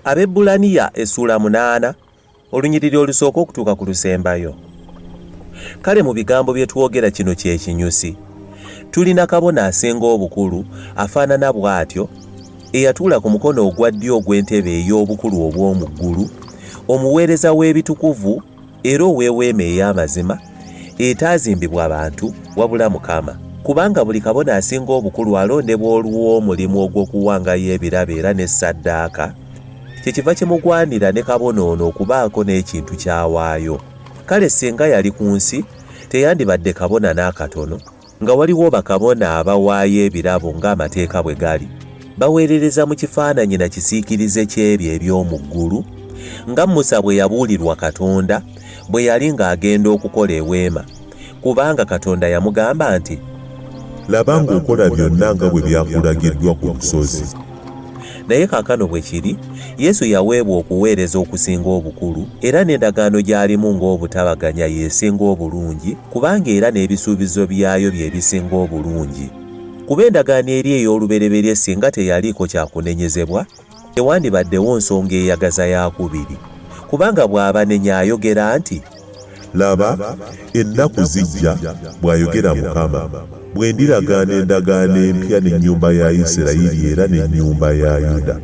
Abebbulaniya essuula munaana olunyiriri olusooka okutuuka ku lusembayo. Kale mu bigambo bye twogera kino kye kinyusi. Tulina kabona asinga obukulu afaanana bw'atyo, eyatuula ku mukono ogwa ddyo ogw'entebe ey'obukulu obw'omu ggulu, omuweereza w'ebitukuvu era ow'eweema ey'amazima, etaazimbibwa bantu, wabula Mukama. Kubanga buli kabona asinga obukulu alondebwa olw'omulimu ogw'okuwangayo ebirabo era ne ssaddaaka, kyekiva kimugwanira ne kabona ono okubaako n'ekintu ky'awaayo. Kale singa yali ku nsi, teyandibadde kabona n'akatono, nga waliwo bakabona abawaayo ebirabo ng'amateeka bwe gali. Baweerereza mu kifaananyi na kisiikirize ky'ebyo eby'omu ggulu, nga Musa bwe yabuulirwa Katonda bwe yali ng'agenda okukola eweema, kubanga Katonda yamugamba nti, Laba ng'okola byonna nga bwe byakulagiddwa ku lusozi. Naye kaakano bwe kiri, Yesu yaweebwa okuweereza okusinga obukulu, era n'endagaano gy'alimu ng'obutabaganya y'esinga obulungi, kubanga era n'ebisuubizo byayo bye bisinga obulungi. Kuba endagaano eri ey'olubereberye singa teyaliiko kya kunenyezebwa, tewandibaddewo nsonga eyagaza ya kubiri. Kubanga bw'abanenya ayogera nti. Laba, ennaku zijja, bw'ayogera Mukama, bwe ndiragaana endagaano empya n'ennyumba ya Isirayiri era n'ennyumba ya Yuda.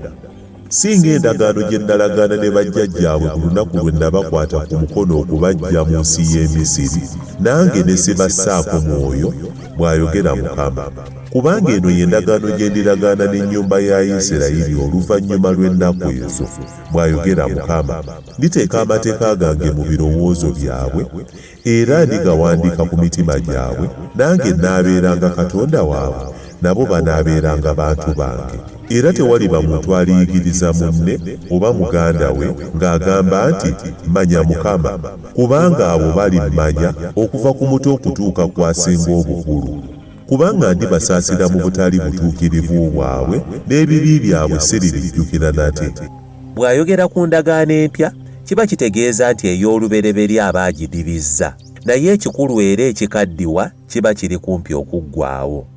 Si ng'endagaano gye nnalagaana ne bajjajjaabwe ku lunaku lwe nnabakwata ku mukono okubaggya mu nsi y'e Misiri, nange ne sibassaako mwoyo, bw'ayogera Mukama. Kubanga eno ye ndagaano gye ndiragaana n'ennyumba ya Isirayiri oluvannyuma lw'ennaku ezo, bw'ayogera Mukama. Nditeeka amateeka gange mu birowoozo byabwe, era ndigawandiika ku mitima gyabwe, nange nnaabeeranga Katonda waabwe, nabo banaabeeranga bantu bange. Era tewaliba muntu aliyigiriza munne oba muganda we ng'agamba nti, Manya Mukama, kubanga abo balimmanya, okuva ku muto okutuuka ku asinga obukulu. Kubanga ndibasaasira mu butali butuukirivu bwabwe, n'ebibi byabwe siribijjukira nate. Bw'ayogera ku ndagaano empya, kiba kitegeeza nti ey'olubereberye aba agidibizza, naye ekikulu era ekikaddiwa kiba kiri kumpi okuggwaawo.